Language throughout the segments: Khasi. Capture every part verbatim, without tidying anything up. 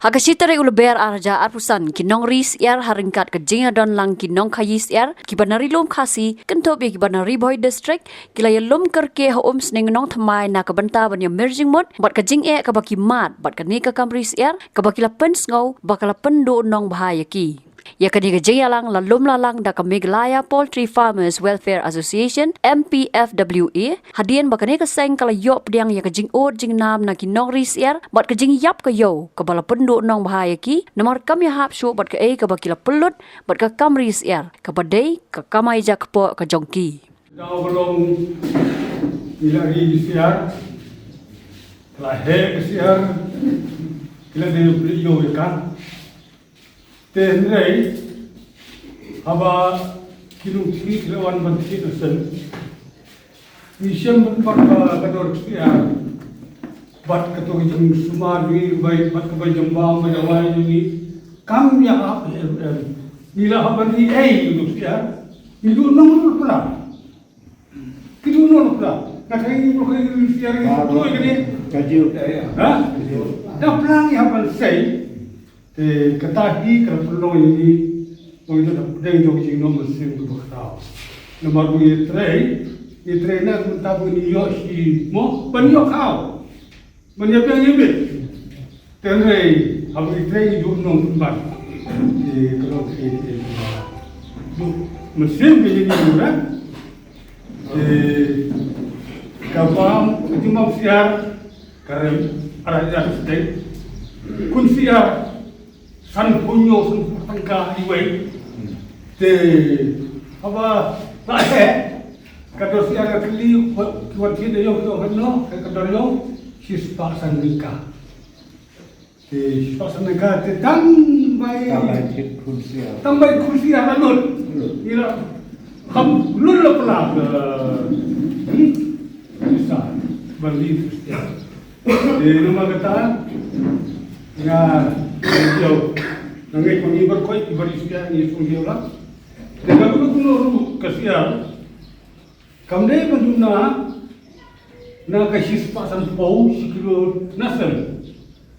Ha ka shi tarik u Lber ar hajar arphew san, ki nongri syiar ha ryngkat ka jingïadon lang ki nongkhaii syiar kiba na Ri Lum Khasi kynthup ïa kiba na Ri Bhoi District ki la ïalum kyrkieh ha Umsning Nongthymmai na ka bynta ban ïamir jingmut bad ka jingeh kaba ki mad bad kane ka kam ri syiar kaba ki la pynsngew ba ka la pynduh nongbha ïa ki. Ïa kane ka jingïalang la lum la lang da ka Meghalaya Poultry Farmers Welfare Association, M P F W A, hadien ba kane ka seng ka la ïoh pdiang ïa ka jingud jingnam na ki nongri syiar bad ka jingïap ka ïew kaba la pynduh nongbha ïa ki namar kam ïahap shuh bad kaei kaba ki la pynlut bad ka kam ri syiar kaba dei ka kamai ja kpoh ka jong ki. Daw ba long ki la ri syiar, la heh ka syiar, ki la dei pynlut ïa ka. Te hynrei haba ki nongthied ki la wan ban thied na seng, ngi shem bad ka, ka dor syiar bad kato ka jingsumar jong ngi, bad kaba jam bam, ba jam wai jong ngi kam ïahap em em. Ngi la hap ban ri ei ngi dor syiar, ngi duh nong ruh pla. Ki duh nong ruh pla. Nga tharai ngi ruh ka ri syiar ngi duh ïa kane. Ka jiw. Ha? Ka jiw. Da pla ngi hap ban sei. Te kata hi ka la pynlong ïa ngi, ong ïa ka pdeng jong ka jingnong mynsiem kaba khraw. Namar ba ngi trei, ngi trei na ka bynta ba ngi ïoh shi mo, ban ïoh khaw. Ban ïa biang ïa bit. Te hynrei haba ngi trei ngi duh nong pynban. Te ka long ka, te duh mynsiem ka ïa ngi ruh. Te kaba ka jingbam syiar ka rem, ara ïa sdei. Khun syiar sanphew hynñiew, sanphew tyngka iwei. Te haba la heh ka dor syiar ka kylli ki wan thied ïa u, ïa u hynno, ka dor ïa u shispah san tyngka. Te shispah san tyngka te tang bai, tang bai thied khun syiar, tang bai khun syiar la lut. Lut. Ïa la kham lut la pla ka, hmm, pisa ban ri syiar. Te namar kata nga ïoh, nga ngeit ba ngi baroh ki ba ri syiar ngi sngewthuh la. Te nga kynmaw kumno ruh ka syiar kam dei ban duna na ka shispah sanphew shi kilo na snem.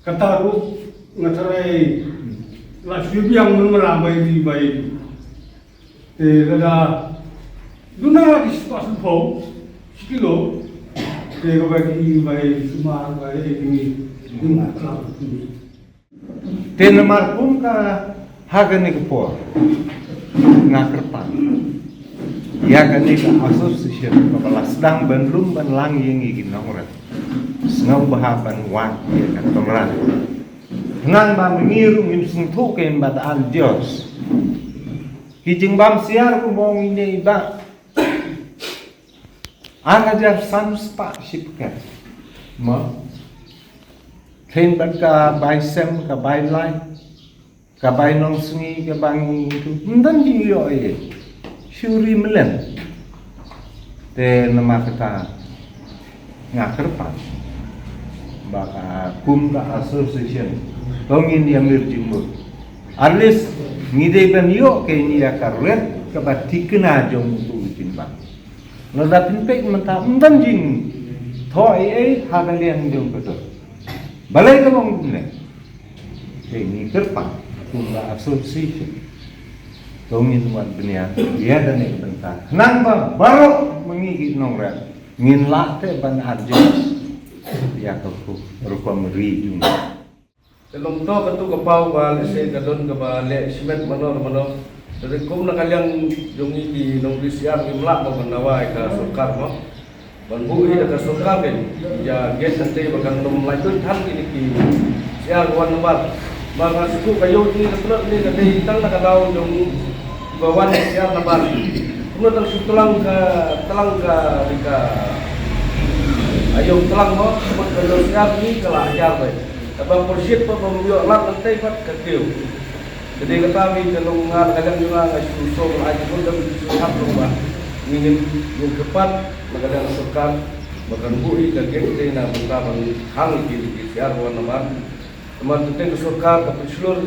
Kata ruh nga tharai la shu biang mynta bai ri bai. Te lada duna na ka shispah sanphew shi kilo, te ka bai ri bai sumar bai ri ri. Te namar kum ka ha kane ka por nga kyrpad ïa kane ka association kaba la sdang ban lum ban lang ïa ngi ki nongrep. Sngewbha ban wad ïa ka kamram. Khnang ba ma ngi ruh ngin sngewthuh kein bad ar Dios. Ki jingbam syiar kumba ong ine i bah. Ar hajar san spah shi paket. Mo. Khein bad ka bai sem, ka bai lai, ka bai nongsngi, ka bai ngi tu. Ym don jingïoh ei. Shu ri mlien. Te namar kata nga kyrpad ba ka kum ka association to ngin ïa mir jingmut. At least ngi dei ban ïoh kein ïa ka rep kaba thikna jong utu u jingbam. Lada pynpeit mynta ym don jingthoh ei ei ha ka liang jong ka dor. Balei ka long kumne? Te ngi kyrpad kum ka association to ngin wad bniah ïa kane ka bynta. Khnang ba baroh ma ngi ki nongrep ngin lah te ban adjust ïa ka rukom ri jong ngi. Te long to katu ka paw ba lehse ka don kaba leh shimet mano mano. Te kum na ka liang jong ngi ki nongri syiar ngim lah ban dawa ïa ka sorkar mo. Ban buh ïa ka sorkar kein ïa ka gate nangtei ba kan ym lah tut than kine ki syiar wan nabar. Ba nga sngewthuh ka ïew jong ngi ka pynlut ne ka dei tang na ka daw jong ba wan syiar nabar. Kumno tang shu tlang ka, tlang ka, ka ïew tlang mo, ka dei syiar ni ka la hajar bai. Kaba pyrshit pat bym ïoh lad nangtei pat ka kiew. Te dei kata ngi ka long nga na ka liang jong nga nga shu sngewbha ai jingmut da ngi shu hap long ba ngi ngin, ngin kyrpad na ka liang sorkar ba kan buh ïa ka gate te na bynta ban hang ïa ki, ki syiar wan nabar. Namar te ka sorkar ka pynshlur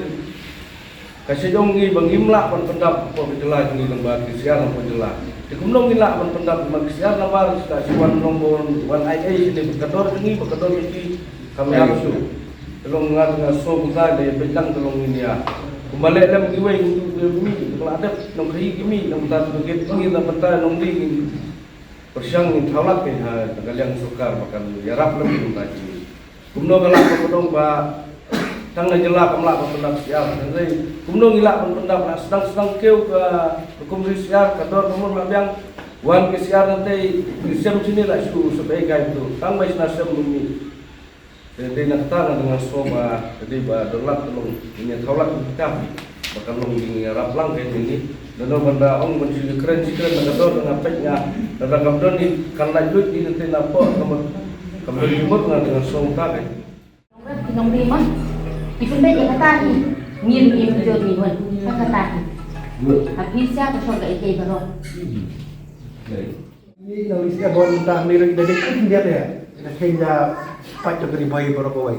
ka shah jong ngi ba ngim lah ban pyndap hapoh ka jylla jong ngi lyngba ki syiar hapoh jylla. Te kumno ngin lah ban pyndap namar ki syiar nabar shu wan long ba wan ai ei shane ba ka dor jong ngi ba ka dor jong ki kam ïap shuh. Long nga nga so buta de bejang de long India. Kumba leh lem kiwei ngi tu de mi, la dep nong kri ki mi, nong ta tu ke ngi na bata nong di ngi. Persiang ngi thawlak ke ha ka liang sorkar ba kan ïarap lem nong ta ki. Kumno ka lah ka pynong ba tang na jylla kam lah ka pyndap siar. Hynrei kumno ngi lah ka pyndap na sedang sedang kiew ka hukum ri siar ka dor ka mur la biang. Wan ke siar nante ngi sem sini la shu sebagai kai tu. Tang bai sna sem bumi. Te dei na kata nga dang so ba te dei ba don lak long ini thau lak kita ba kan long ding ïarap lang ke ini. Don ban da ong ban shu kren shu kren na ka dor na pek nga da kam don ni kan lak lut ni te na po kam kam don jumut nga dang so ta ke. Nong rep ki nong ri ma ki pynbeit ïa kata hi. Ngim ngim jur ngi wan ha kata hi. Ha phi sia ka shong ka ikei baroh. Ni nong ri sia bon ta ni ri da dei kum dia ya. Da khen ja pat to kri boy baroh kawai.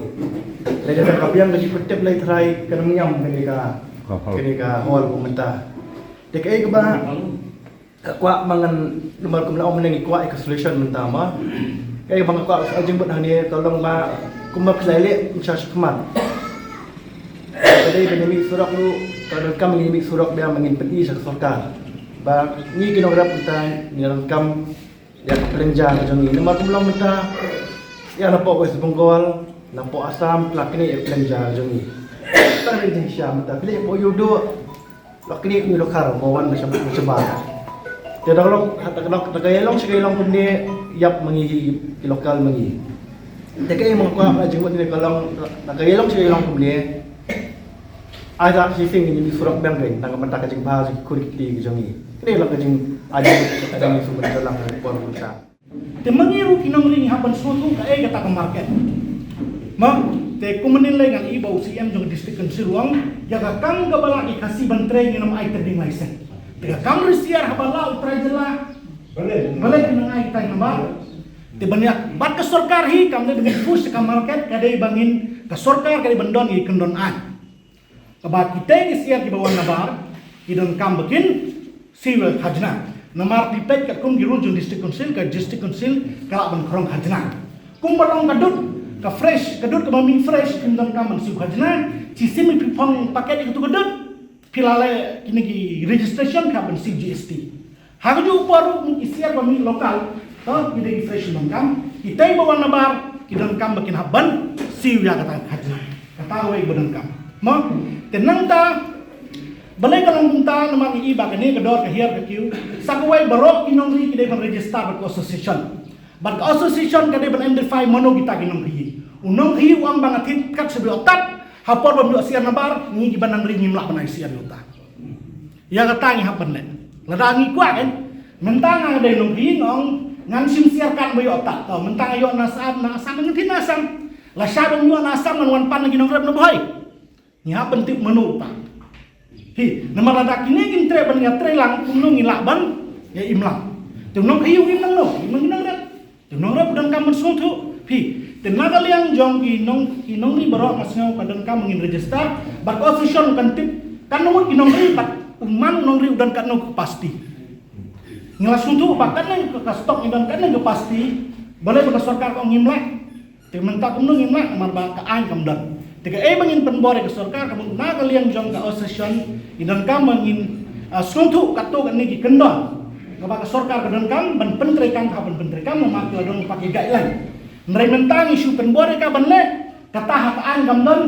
Da da ka biang da ki pyntip lai thrai ka nong nyam kani ka kani ka hall kum mynta. Te ka ei ka ba Ka kwah ma ngan namar kum la ong mynne ngi kwah ïa ka solution mynta ma. Ka ïa ba nga kwah ka jingbit hangne ka long ba kumba phi la leh ngi sha shikmat. Ka dei ba ngi mih surok ruh ka donkam ngi mih surok biang ba ngin pyni sha ka sorkar. Ba ngi ki nongrep mynta ngi donkam ïa ka pynja ka jong ngi namar kum long mynta ïa napoh West Bengal, napoh Assam, phi la knieh ïa ka pynja ka jong ngi. Tang dei jingshisha mynta phi leh hapoh Ïewduh. Lok kini kini lok khar mo wan macam macam ba. Te da long da ka long da ka long shi ka long kumne yap mangi ki lokal mangi. Te ka mong ko na jingmut ni ka long da ka long shi ka long kumne. Ai da shi sing ni surok bang ring tang mata ka jing ba ji kuriti ki jong ni. Kini long ka jing aji ka jing su ban dalang por mun ta. Te ma ngi ruh ki nongri ngi hap ban sngewthuh kaei kata ka market. Ma, te kumne lei ngan ïohi ba u C M jong ka District Council u ong ïa ka kam kaba lah ki Khasi ban trei ngin ym ai trading license. Te ka kam ri siar haba lah u trai jylla. Balei ki nang ai kita namar. Te ban ïa bad ka sorkar hi kam dei ban push ka market ka dei ba ngin ka sorkar ka dei ban don ïa ki kyndon ai. Kaba kitei ki siar kiba wan nabar ki donkam ba kin siew ïa ka khajna. Namar phi peit katkum ki rules jong District Council, ka District Council ka lah ban khrong khajna. Kumba long ka dud ka fresh, ka dud kaba mih fresh phim donkam ban siew khajna. Shisien phi phong paket ïa katu ka dud phi la leh kine ki registration ka ban siew G S T. Ha kajuh por ruh ki siar ba mih local to ki dei ki fresh donkam, kitei ba wan nabar ki donkam ba kin hap ban siew ïa kata ka khajna. Kata kawei ba donkam. Mo, te nangta balei ka long kumta namar ngi i ba kane ka dor ka hiar ka kiew. Sa kawei baroh ki nongri ki dei ban register bad ka association. Bad ka association ka dei ban identify mano kita ki nongri. U nongri u ong ba nga thied kat sa ba ïoh tad ha por ba ym ïoh siar nabar ngi kiba nongri ngim lah ban ai siar ïa uta. Ïa kata ngi hap ban leh. Lada ngi kwah kan. Mynta nga dei nongri nga ong ngan shim siar kat ba ïoh tad. To mynta nga ïoh na Assam, na Assam ngan thied na Assam. Lashai ba ym ïoh na Assam ngan wan pan na ki nongrep na Bhoi. Ngi hap ban tip mano uta. Hi, namar lada kine kin treh ban ïa trei lang kumno ngi lah ban ïa im lang. Te nongri u im lang no, im lang ngi nongrep. Te nongrep u donkam ban sngewthuh. Phi, te na ka liang jong ki nong ki nongri baroh nga sngew ka donkam ngin register bad ka association kan tip katno ngut ki nongri bad u man u nongri u don katno ka capacity. Ngi la sngewthuh ba katno ka stock ngi don katno ka capacity. Balei ba ka sorkar ka ong ngim lah. Te mynta kumno ngim lah namar ba ka aiñ kam don. Te kaei ba ngin pynbor ïa ka sorkar ka mut na ka liang jong ka association ngi donkam ba ngin sngewthuh katto katne ki kyndon. Kaba ka sorkar ka donkam ban pyntreikam ka ban pyntreikam namar ki la don pat ki guideline. Hynrei mynta ngi shu pynbor ïa ka ban leh kata ha ka aiñ kam don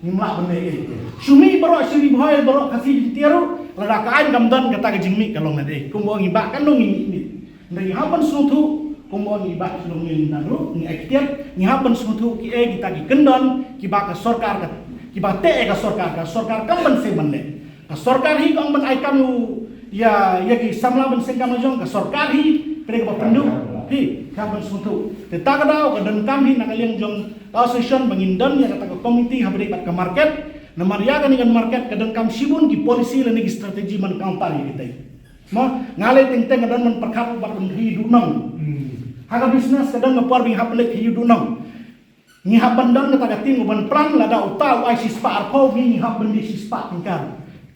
ngim lah ban leh ei. Shu mih baroh shu mih Bhoi baroh Khasi Jaiñtia ruh lada ka aiñ kam don kata ka jingmih ka long leh ei. Kumba ngi bah katno ngi mih. Hynrei ngi hap ban sngewthuh kumba ngi bah shnong ngi nang ruh ngi ai ktiar ngi hap ban sngewthuh kiei kita ki kyndon kiba ka sorkar ka kiba teh ïa ka sorkar ka sorkar kam ban seng ban leh. Ka sorkar hi ka ong ban ai kam ïa ïa ki samla ban seng kam la jong ka sorkar hi. Pyrshah kaba pynduh hi ka ban sngewthuh. Te ta ka daw ka donkam hi na ka liang jong ka association ba ngin don ïa kata ka komiti haba dei bad ka market. Namar ïa kane ka market ka donkam shibun ki policy lane ki strategy ban counter ïa kitei. Mo nga leh teng teng ka don ban pyrkhat bad ban hi duh nong. Ha ka business ka don ka por ba ngi hap leh hi duh nong. Ngi hap ban don kata ka team ban plan lada uta u ai shispah arphew ngi ngi hap ban dei shispah tyngka.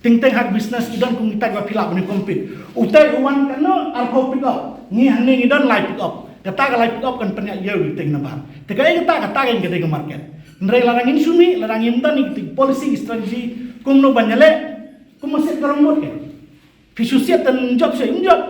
Teng teng ha ka business i don kum kita kiba phi lah ban compete. Utai u wan katno arphew pick up. Ngi hangne ngi don lai pick up. Kata ka lai pick up kan pynïaid ïa u teng na bar. Te kaei kata kata ka dei ka market. Hynrei lada ngin shu mih, lada ngim don ïa ki policy, ki strategy kumno ban ïaleh, kumno shet ka rangbah ka. Phi shu shet ban jop, shet ban jop.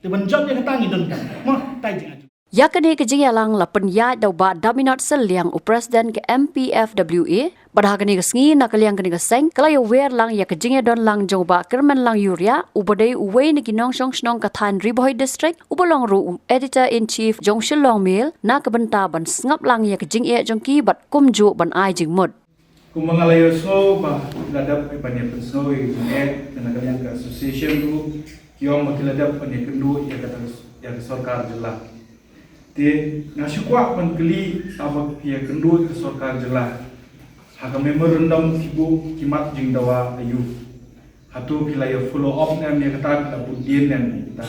Te ban jop ïa kata ngi donkam. Mo, tai jingaju. Ïa kane ka jingïalang la pynïaid da u Bah Daminot Sylliang, u President ka M P F W A. Bad ha kane ka sngi, na ka liang kane ka seng, ka la ïawer lang ïa ka jingïadon lang jong u Bah Kyrmenlang Uriah, uba dei uwei na ki nongshong shnong ka thaiñ Ri Bhoi District, uba long ruh u Editor in Chief jong Shillong Mail, na ka bynta ban sngap lang ïa ka jingeh jong ki bad kumjuh ban ai jingmut. Kumba nga la ïohsngew ba la dep ban ïa pynsngew ïa ka jingeh, na ka liang ka association ruh ki ong ba ki la dep ban ïa kynduh ïa ka, ïa ka sorkar jylla. Te nga shu kwah ban kylli, haba phi ïa kynduh ïa ka sorkar jylla, ha ka memorandum phi buh ki mat jingdawa aïu? Hato phi la ïa follow up ne em ïa kata, phi la bud dien ne em ïa kata?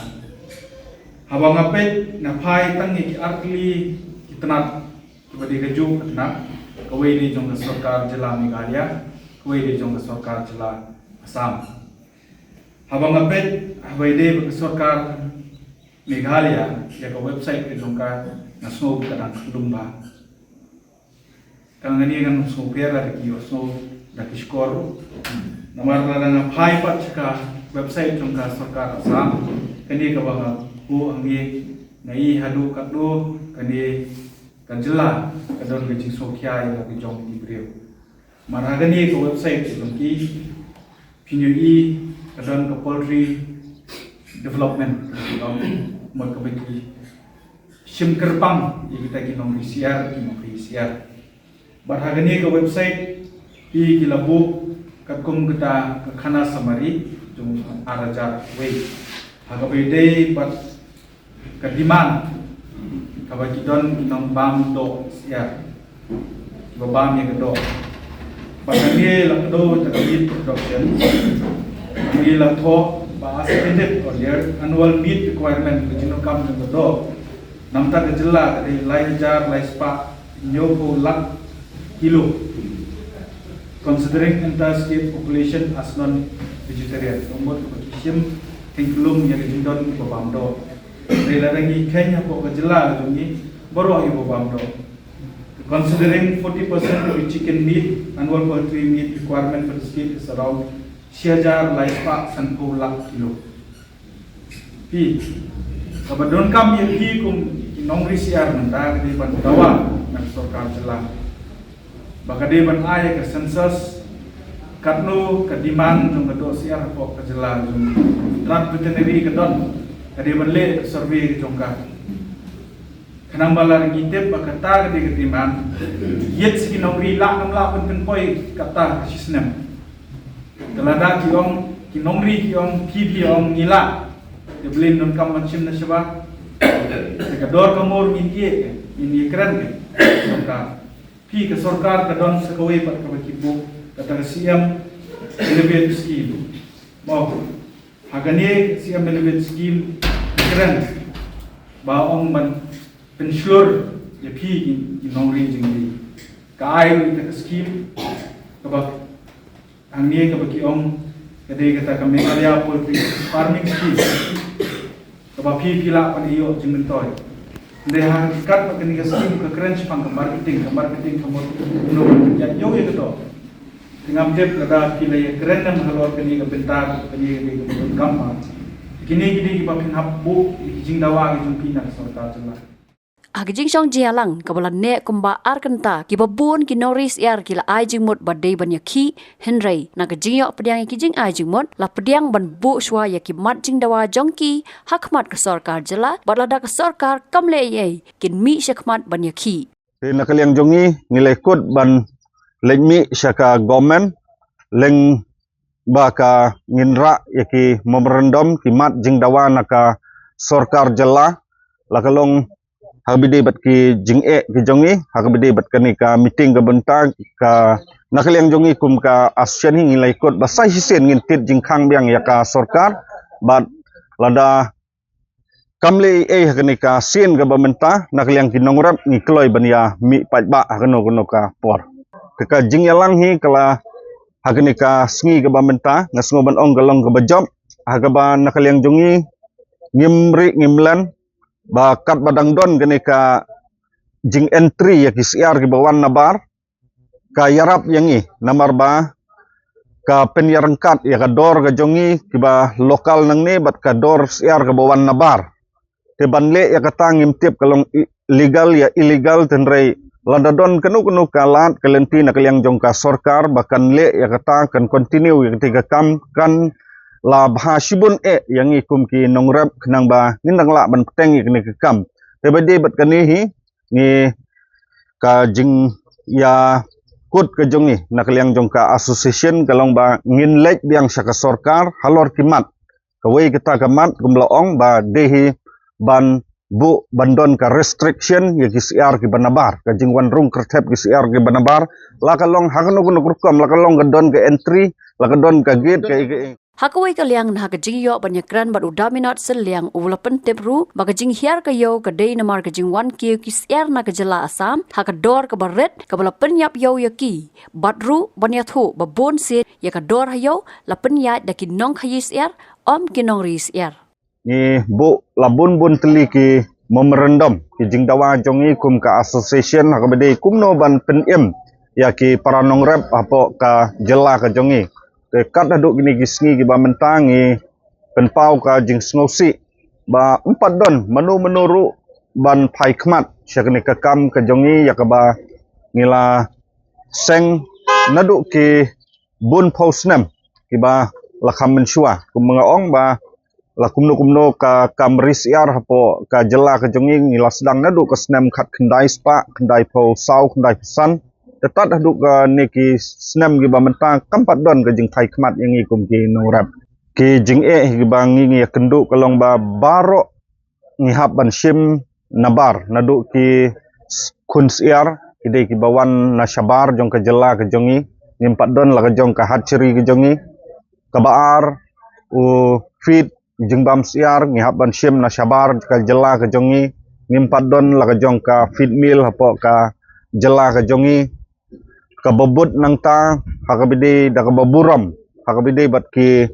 Haba nga peit, nga phai tang ïa ki artylli ki tnat, kiba dei kajuh ka tnat, kawei dei jong ka sorkar jylla Meghalaya, kawei dei jong ka sorkar jylla Assam. Haba nga peit, haba ïadei bad ka sorkar Meghalaya, ïa ka website ka jong ka, nga sngew ka dang khlem bha. Ka ngan ïa ngan sngew pher da ki ïohsngew da ki shkor. Namar lada nga phai pat sha ka website jong ka sorkar Assam, kane kaba nga buh hangne, nga i haduh katno kane ka jylla ka don ka jingsngewkhia ïa la ka jong ki briew. Mar ha kane ka website jong ki, phin ïohi ka don ka poultry development, ka don mut kaba ki shim kyrpang ïa kita ki nongri syiar, ki nongri syiar. Bad ha kane ka website, ki, ki la buh katkum kata ka khana summary jong ar hajar wei. Ha kaba ïadei bad ka demand kaba ki don ki nongbam doh syiar, kiba bam ïa ka doh. Bad hangne la kdew ïa ka meat production. Hangne la thoh ba as stated earlier, annual meat requirement, ka jingdonkam jong ka doh na kata ka jylla ka dei lai hajar lai spah hynñiewphew lak kilo, considering entire state population as non-vegetarian. Ka mut ba ki shim kheiñ khlum ïa ka jingdon kiba bam doh. Hynrei lada ngi kheiñ hapoh ka jylla ka jong ngi, baroh kiba bam doh. Considering forty percent of the chicken meat, annual poultry meat requirement for the state is around shi hajar lai spah sanphew lak kilo. Phi, kaba donkam ïa phi kum ki nongri syiar mynta ka dei ban dawa na ka sorkar jylla ba ka dei ban ai ka census katno ka demand jong ka doh syiar hapoh ka jylla jong. Tnat veterinary ka don, ka dei ban leh ka survey jong ka. Khnang ba lada ngi tip ba kata ka dei ka demand, ïeit sa ki nongri lah ngam lah ban pynpoi kata ka shisnem. Te lada ki ong, ki nongri ki ong, phi phi ong ngi lah, te balei ngin donkam ban shim na shabar? Te ka dor ka mur ngin ïeh, ngin ïakren ka sorkar. Phi, ka sorkar ka don sa kawei pat kaba ki buh, kata ka C M Elevate Scheme. Mo, ha kane C M Elevate Scheme kren ba ong ban pynshlur ïa phi ki, ki nongri jingri. Ka ai ruh ïa ka scheme kaba hangne kaba ki ong ka dei kata ka Meghalaya Poultry Farming Scheme, kaba phi phi lah ban ïoh jingmyntoi. Hynrei ha ka kat ba kane ka scheme ka kren shaphang ka marketing, ka marketing ka mut kumno ban ïoh ïa ka doh. Te ngam tip lada phi la ïakren ne em halor kane ka bynta, kane ka dei ka bynta kam ma. Kine ki dei kiba phin hap buh ïa ki jingdawa ki jong phi na ka sorkar jylla. Ha ka jingshong jingïalang kaba la neh kumba ar kynta, kiba bun ki nongri syiar ki la ai jingmut ba dei ban ïakhih, hynrei na ka jingïoh pdiang ïa ki jingai jingmut, la pdiang ban buh shuwa ïa ki mat jingdawa jong ki ha khmat ka sorkar jylla, bad lada ka sorkar kam leh ei ei, kin mih sha khmat ban ïakhih. Te na ka liang jong ngi, ngi la kut ban leit mih sha ka government, leng ba ka ngin rah ïa ki memorandum, ki mat jingdawa na ka sorkar jylla, la ka long ha kaba ïadei bad ki jingeh ki jong ngi, ha kaba ïadei bad kane ka meeting ka bynta ka, na ka liang jong ngi kum ka association hi ngi la kut ba sa shisien ngin tied jingkhang biang ïa ka sorkar, bad lada kam leh ei ei ha kane ka sien kaba mynta, na ka liang ki nongrep ngi kloi ban ïa mih paidbah ha kano kano ka por. Te ka jingïalang hi ka la ha kane ka sngi kaba mynta, nga sngew ban ong ka long kaba jop, ha kaba na ka liang jong ngi ngim rieh ngim len, ba katba dang don kane ka jing entry ïa ki syiar kiba wan nabar, ka ïarap ïa ngi, namar ba ka pynïaryngkat ïa ka dor ka jong ngi kiba local nangne bad ka dor syiar kaba wan nabar. Te ban leh ïa kata ngim tip ka long i-, legal ïa illegal, tynrai lada don kano kano ka lad ka lynti na ka liang jong ka sorkar ba kan leh ïa kata, kan continue ïa kata ka kam, kan la bha shibun eh ïa ngi kum ki nongrep khnang ba ngin dang lah ban pteng ïa kane ka kam. Te ba dei bad kane hi ngi ka jingïakut ka jong ngi na ka liang jong ka association ka long ba ngin leit biang sha ka sorkar halor ki mat. Kawei kata ka mat kum la ong ba dei hi ban buh ban don ka restriction ïa ki syiar kiba nabar, ka jingwan rung kyrthep ki syiar kiba nabar, la ka long ha kano kano ka rukom, la ka long ka don ka entry, la ka don ka gate, ka, ka, Ha kawei ka liang, na ha ka jingïoh ban ïakren bad u Daminot Sylliang, u la pyntip ruh ba ka jinghiar ka ïew ka dei namar ka jingwan kiew ki syiar na ka jylla Assam ha ka dor kaba rit kaba la pynïap ïew ïa ki. Bad ruh ban ïathuh ba bun sien ïa ka dor ha ïew la pynïaid da ki nongkhaïi syiar, ym ki nongri syiar. Ngi buh la bun bun tylli ki memorandum, ki jingdawa jong ngi kum ka association, ha kaba dei kumno ban pynim ïa ki para nongrep hapoh ka jylla ka jong ngi. Te kat haduh kine ki sngi kiba mynta ngi pynpaw ka jingsngewsih ba ym pat don mano mano ruh ban phai khmat sha kane ka kam ka jong ngi, ïa kaba ngi la seng naduh ki bun phew snem kiba la kham mynshuwa. Kumba nga ong ba la kumno kumno ka kam ri syiar hapoh ka jylla ka jong ngi, ngi la sdang naduh ka snem khatkhyndai spah khyndai phew saw khyndai phew san. Te tat haduh kane ki snem kiba mynta kam pat don ka jingphai khmat ïa ngi kum ki nongrep. Ki jingeh kiba ngi ngi ïakynduh ka long ba baroh ngi hap ban shim nabar, naduh ki s-, khun syiar, ki dei kiba wan na shabar jong ka jylla ka jong ngi, ngim pat don la ka jong ka hatchery ka jong ngi. Kaba ar, u feed, jingbam syiar, ngi hap ban shim na shabar ka jylla ka jong ngi, ngim pat don la ka jong ka feed mill hapoh ka jylla ka jong ngi. Kaba bud nangta, ha kaba dei da kaba burom, ha kaba dei bad ki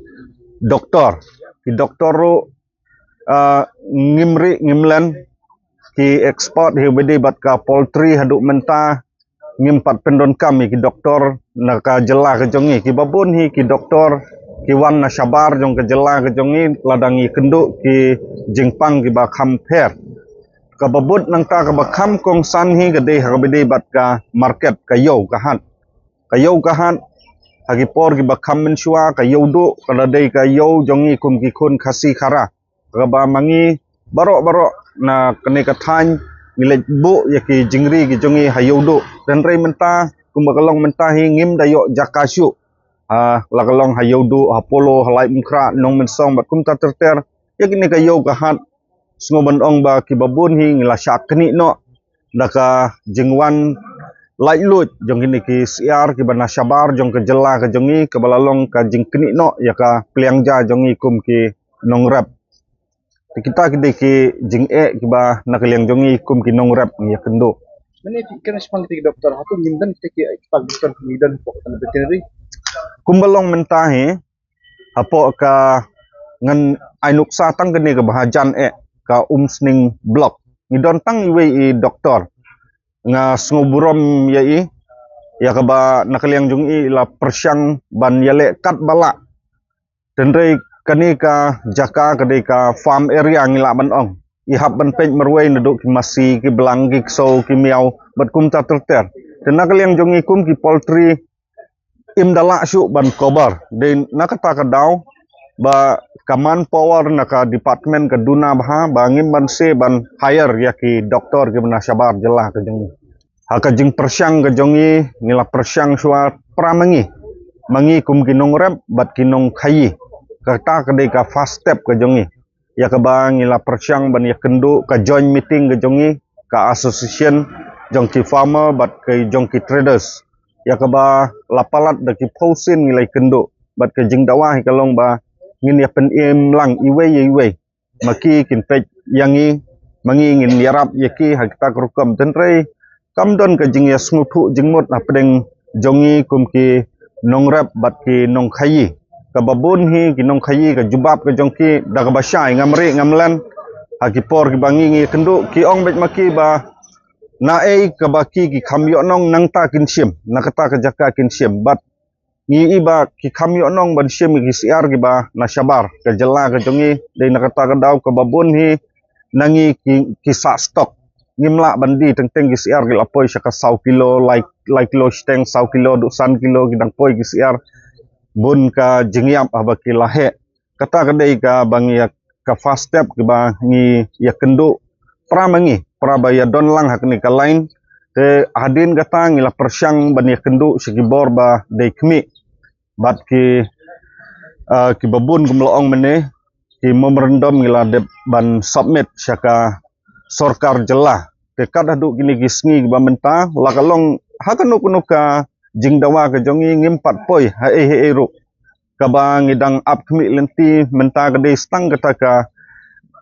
doktor. Ki doktor ruh, ah, ngim ri ngim len, ki expert hi ba dei bad ka poultry haduh mynta ngim pat pyndonkam ïa ki doktor na ka jylla ka jong ngi. Kiba bun hi ki doktor ki wan na shabar jong ka jylla ka jong ngi, lada ngi kynduh ki jingpang kiba kham pher. Kaba bud nangta kaba kham kongsan hi ka dei ha kaba dei bad ka market, ka ïew ka hat. Ka ïew ka hat ha ki por kiba kham mynshuwa, ka ïew duh ka la dei ka ïew jong ngi kum ki khun Khasi Khara. Kaba ma ngi baroh baroh na kane ka thaiñ ngi leit buh ïa ki jingri ki jong ngi ha ïew duh. Hynrei mynta kumba ka long mynta hi ngim da ïoh jaka shuh. Ha, la ka long ha ïew duh, ha Polo, ha Laitumkhrah, Nongmynsong bad kumta ter ter. Ïa kine ka ïew ka hat, sngew ban ong ba kiba bun hi ngi la shah knieh noh da ka jingwan laitluid jong kine ki syiar kiba na shabar jong ka jylla ka jong ngi, kaba la long ka jingknieh noh ïa ka pliang ja jong ngi kum ki nongrep. Te kita ki dei ki jingeh kiba na ka liang jong ngi kum ki nongrep ngi ïakynduh. Mane phi kren shaphang kita ki doktor, hato ngim don kita ki expert doktor, ngi don hapoh ka veterinary? Kumba long mynta hi, hapoh ka, ngan ai nuksa tang kane kaba hajan eh, ka Umsning Block. Ngi don tang iwei i doktor. Nga sngew burom ïa i, ïa kaba na ka liang jong i la pyrshang ban ïaleh katba lah. Hynrei kane ka jaka ka dei ka farm area ngi lah ban ong. I hap ban peit marwei naduh ki masi, ki blang, ki ksew, ki miaw bad kumta ter ter. Te na ka liang jong ngi kum ki poultry, im da lah shuh ban cover. Dei na kata ka daw ba ka manpower na ka department ka duna bha, ba ngim banse ban hire ïa ki doktor kiba na shabar jylla ka jong ngi. Ha ka jingpyrshang ka jong ngi, ngi la pyrshang shuwa para ma ngi. Ma ngi kum ki nongrep bad ki nongkhaïi. Kata ka dei ka first step ka jong ngi. Ïa kaba ngi la pyrshang ban ïakynduh ka joint meeting ka jong ngi, ka association jong ki farmer bad ka jong ki traders. Ïa kaba la palat da ki phew sien ngi la ïakynduh bad ka jingdawa hi ka long ba ngin ïa pynim lang iwei ïa iwei. Ma ki kin peit ïa ngi, ma ngi ngin ïarap ïa ki ha kita ki rukom. Hynrei kam don ka jingïasngewthuh jingmut hapdeng jong ngi kum ki nongrep bad ki nongkhaïi. Kaba bun hi ki nongkhaïi ka jubab ka jong ki da kaba shai, ngam ri ngam len. Ha ki por kiba ngi ngi kynduh ki ong beit ma ki ba Na ei kaba ki ki kham ïoh nong nangta kin shim, na kata ka jaka kin shim. Bad ngi i ba ki kham ïoh nong ban shim ki syiar kiba na shabar ka jylla ka jong ngi, dei na kata ka daw kaba bun hi na ngi ki, ki sah stok. Ngim lah ban die teng teng ki syiar ki la poi sha ka saw kilo, lai, lai kilo shiteng, saw kilo, duh san kilo ki dang poi ki syiar. Bun ka jingïap haba ki la heh. Kata ka dei kaba ngi ïa, ka first step kaba ngi ïa kynduh para ma ngi, para ba ïa don lang ha kane ka line. Te hadien kata ngi la pyrshang ban ïa kynduh sha ki bor ba dei khmih. Bad ki, ah, kiba bun kum la ong mynne, ki memorandum ngi la dep ban submit sha ka sorkar jylla. Te kat haduh kine ki sngi kiba mynta, la ka long ha kano kano ka jingdawa ka jong ngi, ngim pat poi ha ei ha ei ruh. Kaba ngi dang ap khmih lynti mynta ka dei tang kata ka,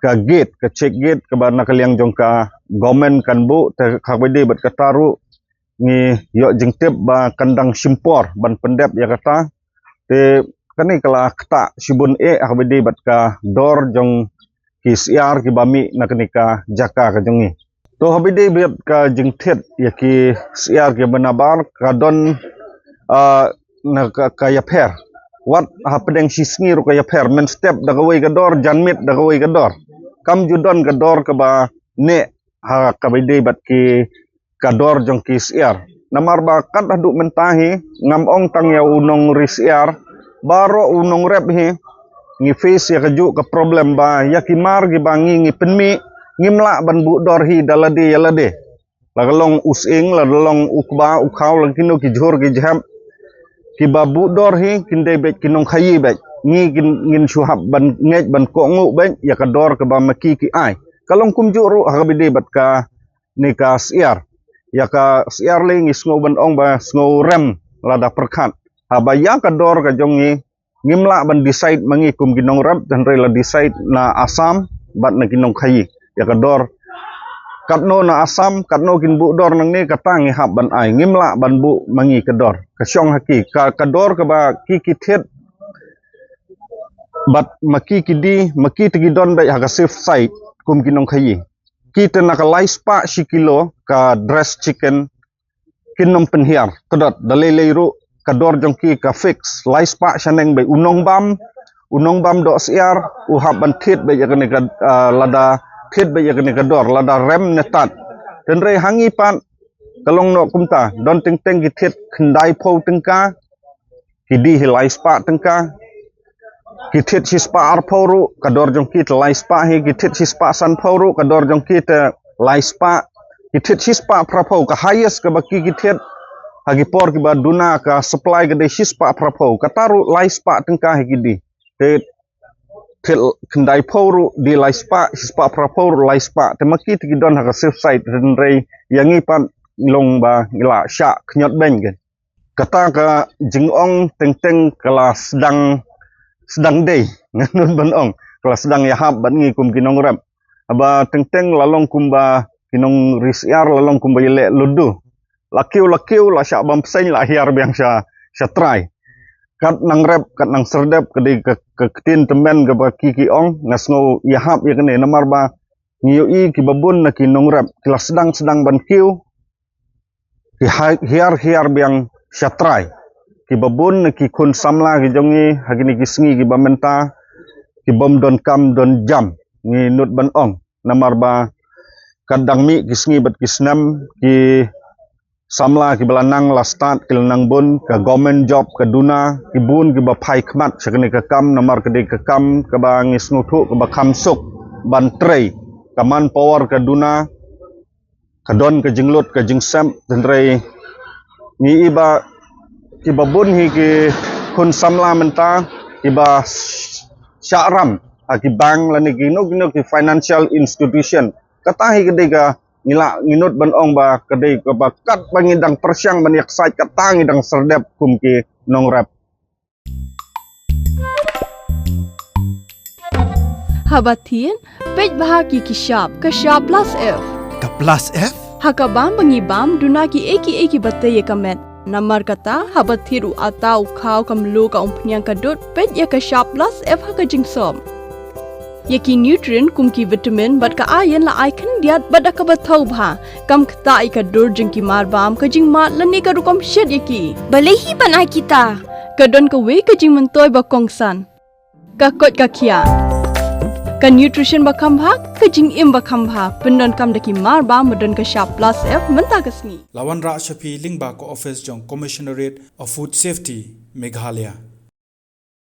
ka gate, ka check gate kaba na ka liang jong ka government kan buh, te kaba dei bad kata ruh ngi ïoh jingtip ba kan dang shim por ban pyndep ïa kata. Te kane ka la ktah shibun eh ha kaba dei bad ka dor jong ki syiar kiba mih na kane ka jaka ka jong ngi. To haba dei bad ka jingthied ïa ki syiar kiba nabar ka don, ah, na ka, ka ïapher. Wat hapdeng shi sngi ruh ka ïapher, mynstep da kawei ka dor, janmiet da kawei ka dor. Kam ju don ka dor kaba neh ha kaba dei bad ki, ka dor jong ki syiar. Namar ba kat haduh mynta hi, ngam ong tang ïa u nongri syiar, baroh u nongrep hi, ngi face ïa kajuh ka problem ba ïa ki mar kiba ngi ngi pynmih, ngim lah ban buh dor hi da lade ïa lade. La ka long u sying, la ka long u kba, u khaw, la kino ki jhur ki jhep kiba buh dor hi, kin dei beit ki nongkhaïi beit. Ngi kin, ngin shu hap ban ngeit ban kohnguh beit ïa ka dor kaba ma ki ki ai. Ka long kumjuh ruh ha kaba dei bad ka ne ka syiar. Ïa ka syiar lei ngi sngew ban ong ba sngew rem lada pyrkhat. Haba ïa ka dor ka jong ngi, ngim lah ban decide ma ngi kum ki nongrep, hynrei la decide na Assam bad na ki nongkhaïi. Ïa ka dor katno na Assam, katno kin buh dor nangne, kata ngi hap ban ai. Ngim lah ban buh ma ngi ka dor. Ka shong ha ki, ka, ka dor kaba ki ki thied bad ma ki ki die, ma ki te ki don beit ha ka safe side kum ki nongkhaïi. Ki te na ka lai spah shi kilo ka dressed chicken, kin ym pynhiar. Tdot da lei lei ruh ka dor jong ki ka fix, lai spah shaneng beit. U nongbam, u nongbam doh syiar u hap ban thied beit ïa kane ka, ah, lada thied beit ïa kane ka dor, lada rem ne tad. Hynrei ha ngi pat ka long noh kumta, don teng teng ki thied khyndai phew tyngka ki die hi lai spah tyngka. Ki thied shi spah ar phew ruh ka dor jong ki te lai spah hi, ki thied shi spah san phew ruh ka dor jong ki te lai spah, ki thied shi spah phra phew, ka highest kaba ki ki thied ha ki por kiba duna ka supply ka dei shi spah phra phew, kata ruh lai spah tyngka hi ki die. Te thied khyndai phew ruh die lai spah, shi spah phra phew ruh lai spah. Te ma ki te ki don ha ka safe side, hynrei ïa ngi pat long ba ngi la shah khñiot beiñ kein. Kata ka jingong teng teng ka la sdang, sdang dei, ngan nud ban ong, ka la sdang ïahap bad ngi kum ki nongrep. Haba teng teng la long kumba ki nongri syiar, la long kumba ïaleh ludu. La kiew, la kiew, la shah bam pseiñ, la hiar biang sha, sha trai. Kat nang rep, kat nang serdep, ka dei ka, ka ktien tymmen kaba ki ki ong, nga sngew ïahap ïa kane namar ba ngi ïohi kiba bun na ki nongrep ki la sdang sdang ban kiew, ki ha-, hiar hiar biang sha trai. Kiba bun na ki khun samla ki jong ngi ha kine ki sngi kiba mynta ki bym don kam don jam, ngi nud ban ong. Namar ba ka dang mih ki sngi bad ki snem, ki samla kiba la nang la stad ki la nang bun, ka government job ka duna, ki bun kiba phai khmat sha kane ka kam, namar ka dei ka kam kaba ngi sngewthuh kaba kham suk ban trei, ka manpower ka duna, ka don ka jinglut ka jingsep, hynrei ngi i ba kiba bun hi ki khun samla mynta kiba shah ram ha ki bank lane kino kino ki financial institution. Kata hi ka dei ka ngi la, ngi nud ban ong ba ka dei kaba katba ngi dang pyrshang ban ïaksaid, kata ngi dang serdep kum ki nongrep. Haba thied, peit bha ki ki shap, ka shap plus F. Ka plus F? Ha ka bam ba ngi bam, duna kiei kiei kiba tei ïa ka met. Namar kata, haba thied u ata, u khaw, ka mluh, ka umphniang, ka dud, peit ïa ka shap plus F ha ka jingsop. Ïa ki nutrient kum ki vitamin bad ka iron la ai khyndiat bad da kaba thaw bha. Kam ktah ïa ka dur jong ki marbam, ka jingmad lane ka rukom shet ïa ki. Balei hi ban ai kita? Ka don kawei ka jingmyntoi ba kongsan. Ka koit ka khiah. Ka nutrition ba kham bha, ka jingim ba kham bha. Pyndonkam da ki marbam ba don ka shap plus F mynta ka sngi. La wanrah sha phi lyngba ka office jong Commissionerate of Food Safety, Meghalaya.